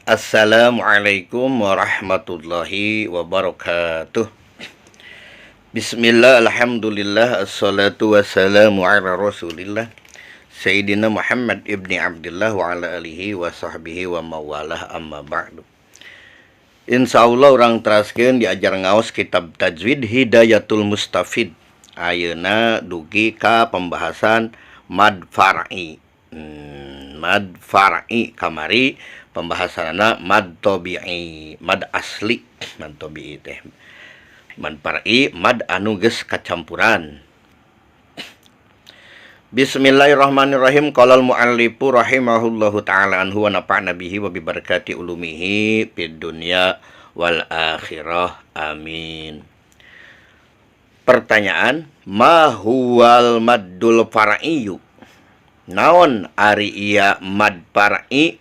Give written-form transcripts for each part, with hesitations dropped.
Assalamualaikum warahmatullahi wabarakatuh. Bismillah, alhamdulillah, assalatu wassalamu ala rasulillah Sayyidina Muhammad ibni Abdullah wa ala alihi wa sahbihi wa mawalah, amma ba'du. Insyaallah urang teraskeun diajar ngaos kitab tajwid Hidayatul Mustafid. Ayeuna dugi ka pembahasan mad far'i. Mad far'i kamari pembahasanana mad tabi'i, mad asli, mad tabi'i teh. Mad far'i, mad anu geus kacampuran. Bismillahirrahmanirrahim. Qala al-muallifu rahimahullahu ta'ala anhu wa nafa'na bihi wa bi barakati ulumihi fid dunya wal akhirah. Amin. Pertanyaan, ma huwal maddul far'iyyu? Naon ari ieu mad far'i?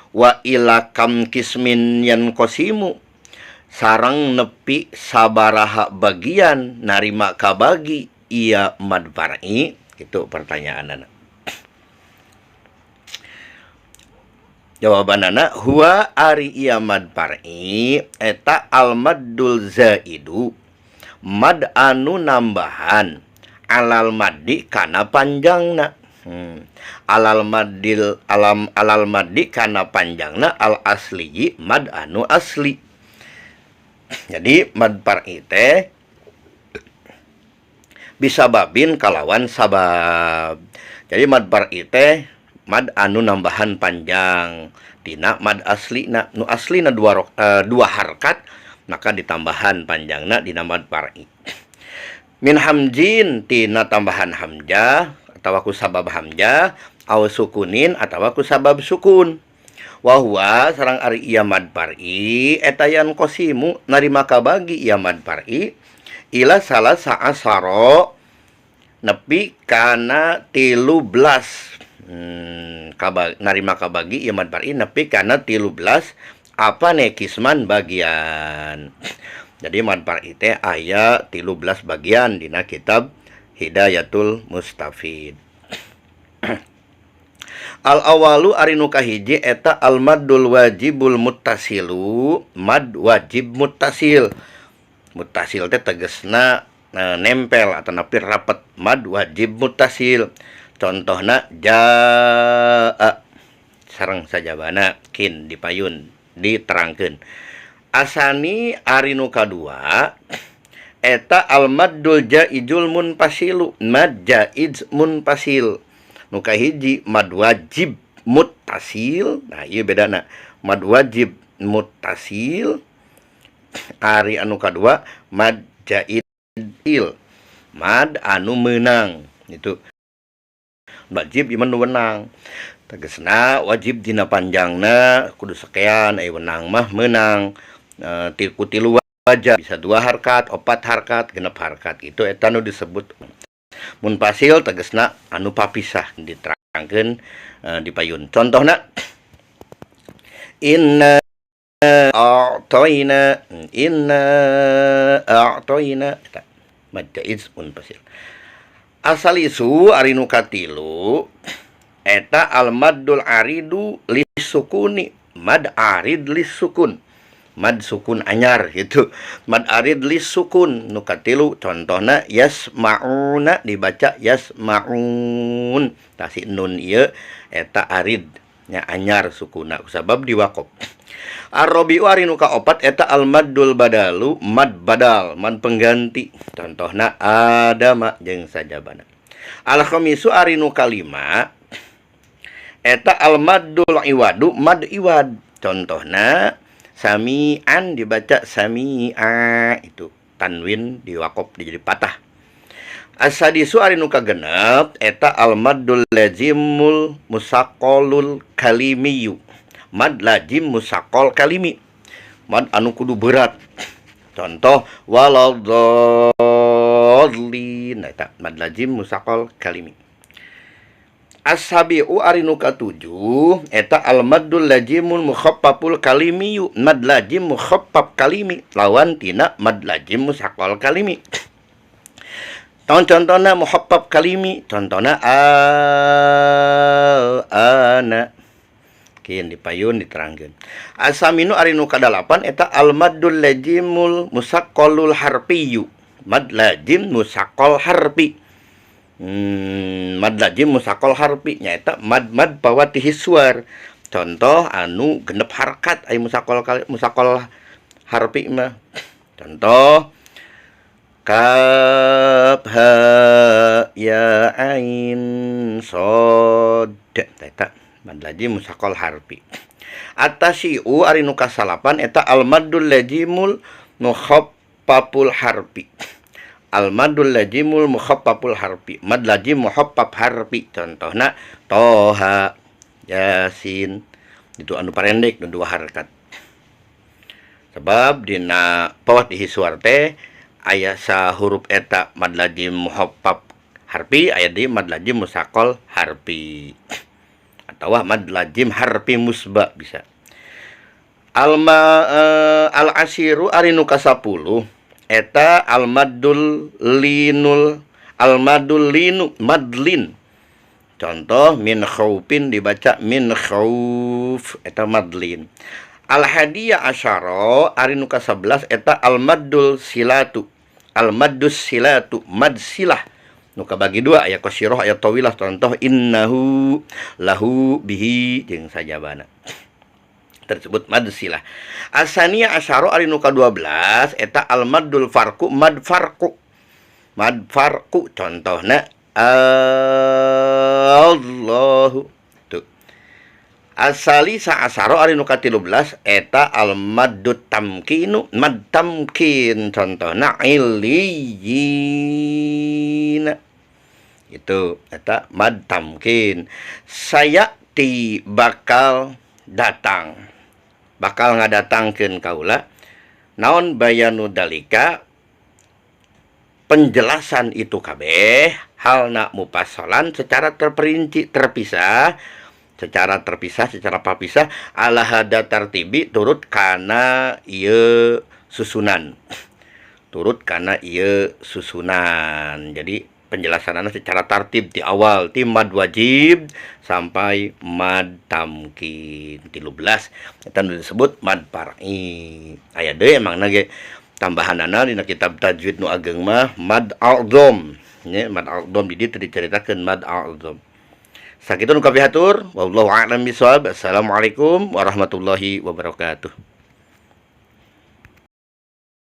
Wa ila kam kismin yanqasimu? Sareng nepi sabaraha bagian narima kabagi ieu mad far'i? Itu pertanyaanana. Jawabanana huwa ari ieu mad far'i eta al maddul zaidu, mad anu nambahan alal maddi kana panjangna. Alal maddil alam alal maddi kana panjangna al asli, mad anu asli. Jadi mad far'i teh bisa babin kalawan sabab. Jadi mad far'i teh mad anu nambahan panjang tina mad aslina, nu aslina dua harkat maka ditambahan panjangna dina mad far'i. Min hamjin tina tambahan hamzah atawa ku sabab hamzah, aw sukunin atawa ku sabab sukun. Wa huwa sareng ari ieu mad far'i eta yanqasimu narima kabagi ieu mad far'i ila salasa asara nepi kana 13. Narima kabagi ieu mad far'i nepi kana 13 apa ne kisman bagian. Jadi mad far'i teh aya 13 bagian dina kitab Hidayatul Mustafid. Al awalu ari nu kahiji eta al maddul wajibul muttasilu, mad wajib muttasil. Muttasil teh tegesna nempel atau napi rapet, mad wajib muttasil. Contohna jaa sareng sajabana kin dipayun diterangkeun. Asani ari nu kadua eta al maddul jaizul munfasilu, mad jaiz munfasil. Nu kahiji mad wajib muttasil. Nah ieu bedana mad wajib muttasil, ari anu kadua mad jaizil, mad anu meunang. Itu wajib ieu mah nu wenang, tegesna wajib dina panjangna kudu sakean, aya wenang mah meunang ku tilu wajah, bisa dua harkat, opat harkat, genep harkat. Itu eta nu disebut munfasil, tegesna anu papisah, diterangkeun dipayun. Contohna inna a'tayna, inna a'tayna, eta mad jaiz munfasil. Asalisu ari nu katilu eta al maddul aridu lisukuni, mad arid lisukun, mad sukun anyar gitu, mad arid lisukun nu katilu. Contohna yasmauna dibaca yasmaun, tah si nun ieu eta arid nya anyar sukuna sabab diwaqof. Arrobi'u ari nu kaopat eta al maddul badalu, mad badal, mad pengganti. Contohna adama jeung sajabana. Al khamisu ari nu kalima eta al maddul iwadu, mad iwad. Contohna sami'an dibaca sami'a, itu tanwin diwaqof jadi patah. Asadisu ari nu kagenep eta al maddul lazimul musaqqalul kalimiyu, mad lazim musaqqal kalimi, mad anu kudu berat. Contoh waladhdallin, eta mad lazim musaqqal kalimi. As-sabi'u ari nu katujuh eta al maddul lazimul mukhaffaful kalimiyu, mad lazim mukhaffaf kalimi lawan tina mad lazim musaqqal kalimi. Tahun contohna mukhaffaf kalimi, contohna al ana. Kin dipayun diterangkeun. Asaminu ari nu kadalapan eta al-maddul lazimul musaqqalul harfiyu. Mad lazim musaqqal harfi. Mad lazim musaqqal harfi nyaeta mad-mad fawatihis suwar. Contoh anu genep harkat aya musaqqal musaqqal harfi mah. Contoh kaf ha ya ain shad eta mad lazim musaqqal harfi. At-tasi'u ari nu kasalapan eta al-maddul lazimul mukhaffaful harfi. Al-maddul lazimul mukhaffaful harfi. Mad lazim mukhaffaf harfi. Contohna toha, yasin. Itu anu parendek nu dua harkat. Sebab dina fawatihis suwar teh aya sahuruf eta mad lazim mukhaffaf harfi, aya deui mad lazim musaqqal harfi. Atawa mad lazim harfi musba bisa. Alma al asiru ari nu ka-10 eta al maddul linul al maddul linu madlin. Contoh min khaufin dibaca min khauf eta madlin. Al hadiya asyara ari nu ka-11 eta al maddul silatu. Al maddus silatu mad silah. Nu kabagi dua aya qasirah aya tawilah, contoh innahu lahu bihi jeung sajabana. Tersebut mad silah. Asania asyara ari nu ka-12 eta al maddul farqu mad farqu. Mad farqu contohna Allahu tuh. Asalisa asyara ari nu ka-13 eta al maddut tamkinu mad tamkin contohna illiyin. Itu eta mad tamkin. Sayati bakal datang. Bakal ngadatangkeun kaula naon bayanu dalika penjelasan itu kabeh halna mufassalan secara terperinci terpisah secara terpisah secara papisah ala hada tartibi turut kana ieu susunan, turut kana ieu susunan. Jadi penjelasanana secara tartib di awal ti mad wajib sampai mad tamkin 13 eta nu disebut mad far'i. Aya deui emangna ge tambahanana dina kitab tajwid nu ageng mah mad a'zam nya, mad a'zam di dieu teu dicaritakeun mad a'zam. Sakitu nu kapihatur, wallahu a'lam bishawab. Assalamualaikum warahmatullahi wabarakatuh.